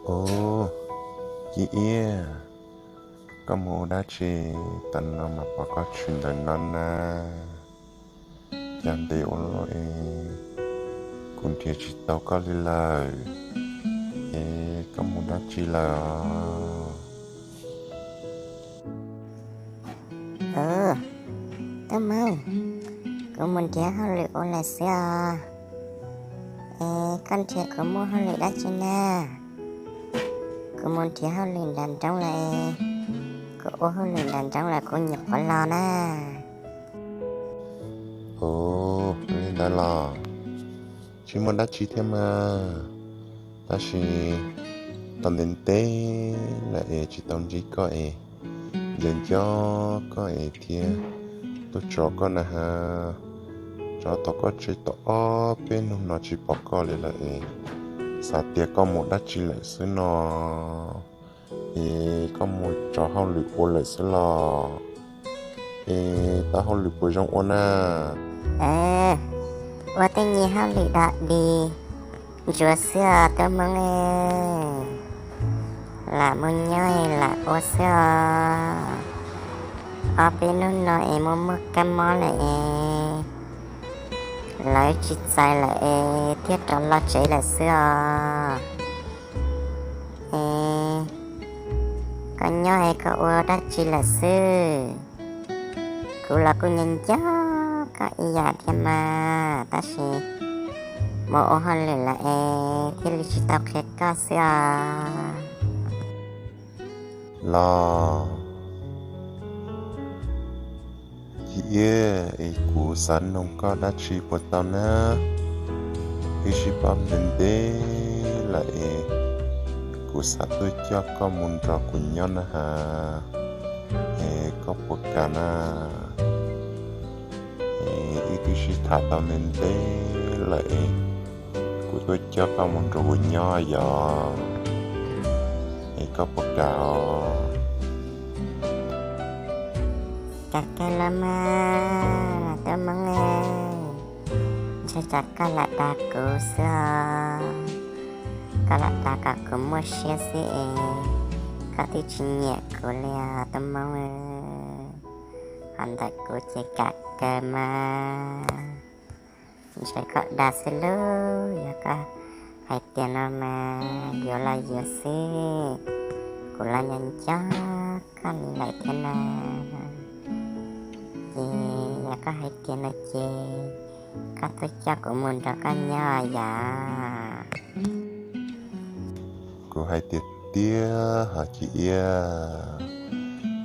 Ub, Ci Iab, koj mus ua dab tsi tam no mas pom koj tshwm ntawm no na? Cas ntev ua luaj es kuv nrhiav tsis tau koj li lawm. Es koj mus dab tsi lawm os? Ub, Tub Hmoob, kuv mus nrhiav hauj lwm ua lawm xwb os. Es koj nrhiav kuv muaj hauj lwm dab tsi na? Kuv mus nrhiav hauj lwm nram nroog lawm es kuv ua hauj lwm nram nroog lawm kuv nyuam qhuav los na. Ub, li ntawd los tsis muaj dab tsi thiab mas, tab sis tau ntev ntev lawm es tsis tau ntsib koj es nco nco koj es thiaj tuaj tso koj na has. Tso tau koj tseg tau ob peb hnub no tsis pom koj li lawm es xav tias koj mus dab tsi lawm xwb no. Es koj mus tso hauj lwm ua lawm xwb los? Es tau hauj lwm puas zoo ua na? Ua tej nyuag hauj lwm dog dig ntsuav xwb os Tub Hmoob. Lam mus nyob lam ua xwb os. Ob peb hnub no es muaj muaj kab mob lawm es lawv tsis txais lawm es thiaj rov los tsev lawm xwb os. Es koj nyob es koj ua dab tsi lawm xwb? Kuv los kuj nco nco koj ib yam thiab mas, tab sis mus ua hauj lwm lawm es thiaj li tsis tau qhia koj xwb os. Los Ci Iab, es kuv xav noog koj dab tsi puas tau na? Wb sib pab ntev ntev lawm es kuv xav tuaj coj koj mus nrog kuv nyob na has. Es koj puas kam na? Es wb twb sib tham tau ntev ntev lawm es kuv tuaj coj koj mus nrog kuv nyob yom. Es koj puas kam os? Kam kawg los mas Tub Hmoob, ntshe tsam koj lam dag kuv xwb os. Koj lam dag kom kuv muaj siab xwb es koj twb tsis nyiam kuv li os Tub Hmoob. Qhov ntawm kuv ces kam kawg mas. Ntshe koj dag xwb lauj, yog koj hais tias no mas yuav los yuav xwb, kuv los nco nco koj li lawm thiab na. Ces yog koj hais tias no ces koj tuaj coj kuv mus nrog koj nyob yom. Kuv hais tias tiag hos Ci Iab,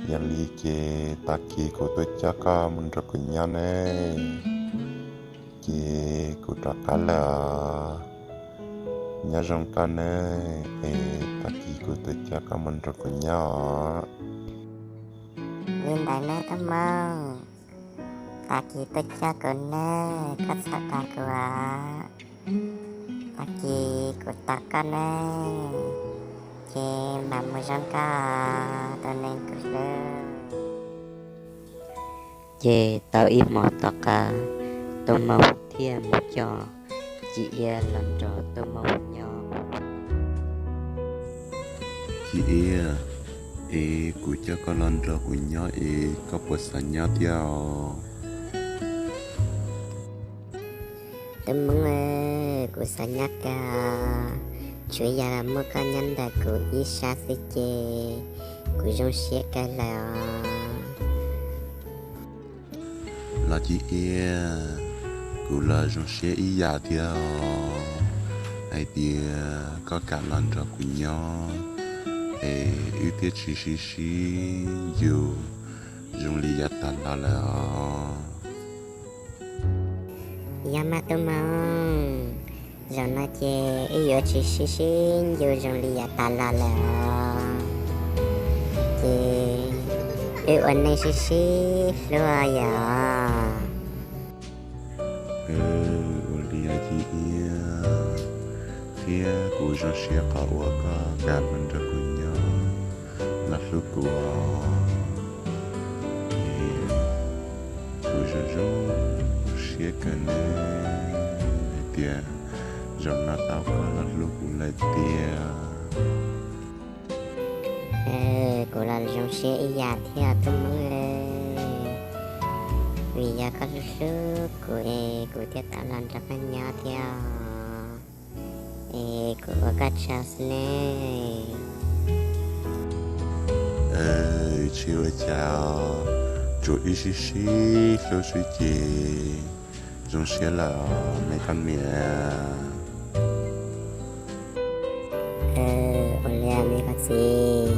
yog li ces tag kis kuv tuaj coj koj mus nrog kuv nyob ne. Ces kuv rov qab lawm os. Nyob zoo koj nawb, es tag kis kuv tuaj coj koj mus nrog kuv nyob os. Li ntawd nawb Tub Hmoob, tag kis tuaj coj kuv nawb, koj txhob dag kuv os. Tag kis kuv tos koj nawb, ces mam mus zoo koj tus neeg kuv hlub. Ces tau ib hmo tom qab, Tub Hmoob thiaj mus coj Ci Iab los nrog Tub Hmoob nyob. Ci Iab, es kuv coj koj los nrog kuv nyob es koj puas xav nyob thiab os? Tub Hmoob, kuv xav nyob kawg, tsuas yog muaj koj nyob ntawm kuv ib sab xwb ces kuv zoo siab kawg lawm os. Los Ci Iab, kuv los zoo siab ib yam thiab os, hais tias koj kam los nrog kuv nyob, es wb thiaj tsis sib sib ncu zoo li yav tas los lawm os. Yog mas Tub Hmoob, zaum no ces wb yuav tsis sib sib ncu zoo li yav tas los lawm os. Ces wb ua neej sib sib hlub yom. Ua li os Ci Iab, thiab kuv zoo siab qhov uas koj kam los nrog kuv nyob, los hlub kuv os. Kuv zoo zoo siab kawg ne, hais tias zaum no tau koj los hlub kuv lawm tiag. Siab ib yam thiab tus Hmoob, vim yog koj hlub hlub kuv es kuv thiaj tau los nrog koj nyob thiab, es kuv ua koj tsaug xwb ne. Tsis ua cas, tsuas ib sib sib hlub xwb ces zoo siab lawm me koj niam. Ua li me koj txiv,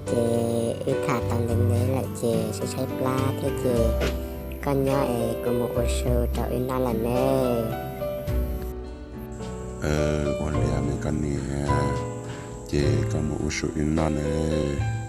ces wb tham tau ntev ntev lawm ces sib tshaib plab thiab ces koj nyob es kuv mus ua su rau wb noj lawm ne. Ua li me koj niam, ces koj mus ua su wb noj nawb.